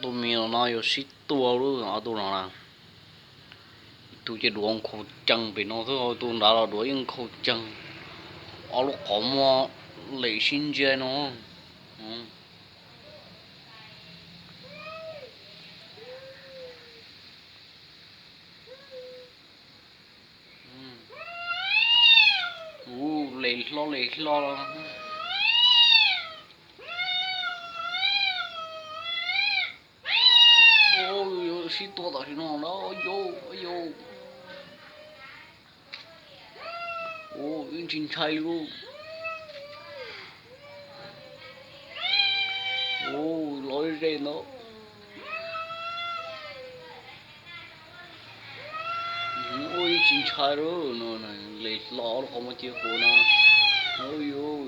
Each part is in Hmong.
Tus me no yuav sib tua lub ob tug no na. Ib tug ces duav nkhaus cees pem no xwb, tus nrad los duav yeej nkhaus cees. Ob lub qhov muag lem sib ntsia no. Ua, lem hlo lem hlo los. Ua, yuav sib tua tam sim no na, yau, yau. Ua, yeej tsis ntshai li. Ua, los ze ntawd. Ua, yeej tsis ntshai li no, lem hlo rau qhov muag cia huv no. Ua, yuav,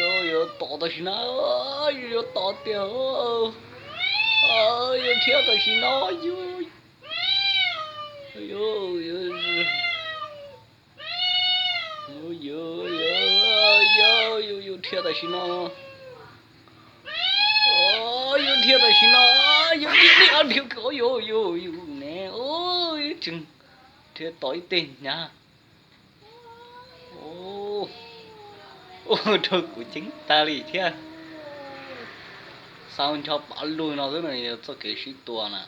yuav, yuav tom tam sim no, yuav tom tiag. Yuav thiab tam sim no, yuav, yuav, yuav, yuav thiab tam sim no. Yuav thiab tam sim no, yuav thiab, yuav thiab, yuav, yuav, yuav ne, tseem thiab tom ib teg hnyav. Ua rau kuv ceeb tag li thiab. Xa ncho pav lug no xwb no yog txoj kev sib tua na.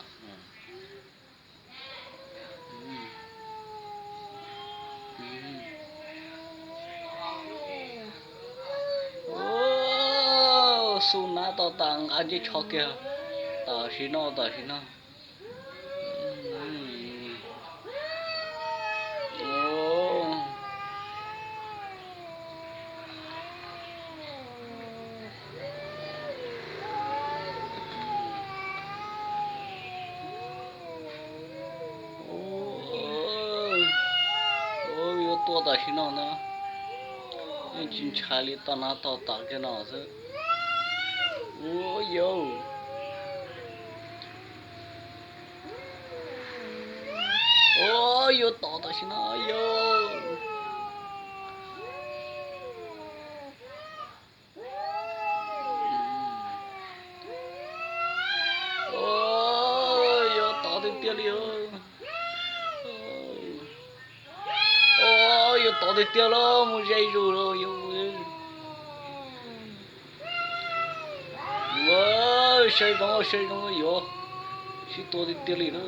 Xub nab tau tas nqa ncej tsho kiag. Tam sim no, tam sim no. Yuav tua tam sim no ntag, yeej tsis ntshai li, tau nab tau tas kiag no xwb. Ua yau, yuav tom tam sim no yau. Yuav tom tiag tiag li. Yuav tom tiag tiag los mus ze zus los yau. Saib zoo, saib zoo yuav sib tua tiag tiag li na.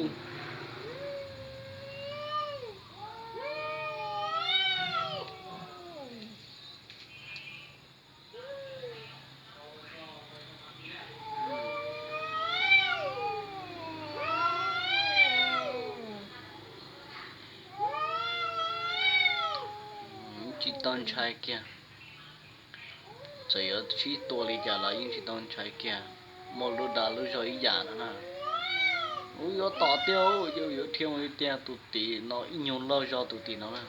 Tsis tau ntshai kiag. Txawm yuav sib tua li cas los yeej tsis tau ntshai kiag. Muaj lub dag lub zog ib yam no na. Ua yuav tom tiag, yuav dhia mus li tiag, tus tim no ib nyuag loj zog tus tim no na.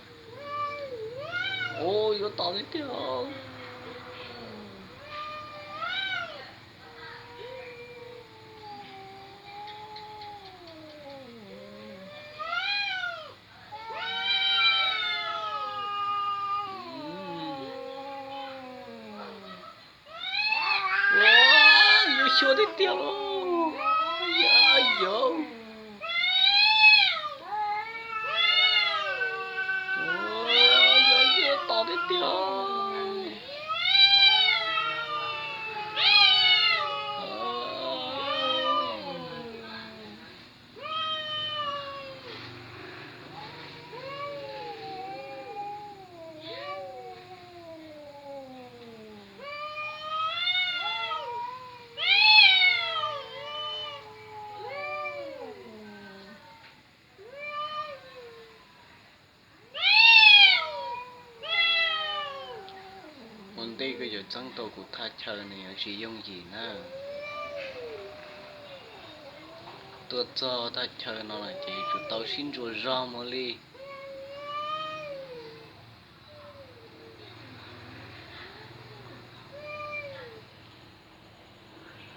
Ua yuav tom tiag tiag. Yuav xyuas tiag tiag lauj. Yog, yog, yog tom tiag tiag. Ua ntej koj yuav txeeb tau kuv thaj chaw nws yuav tsis yooj yim na. Tuaj txog thaj chaw no lawm ces tsum tau sib ntsuas zog mus li.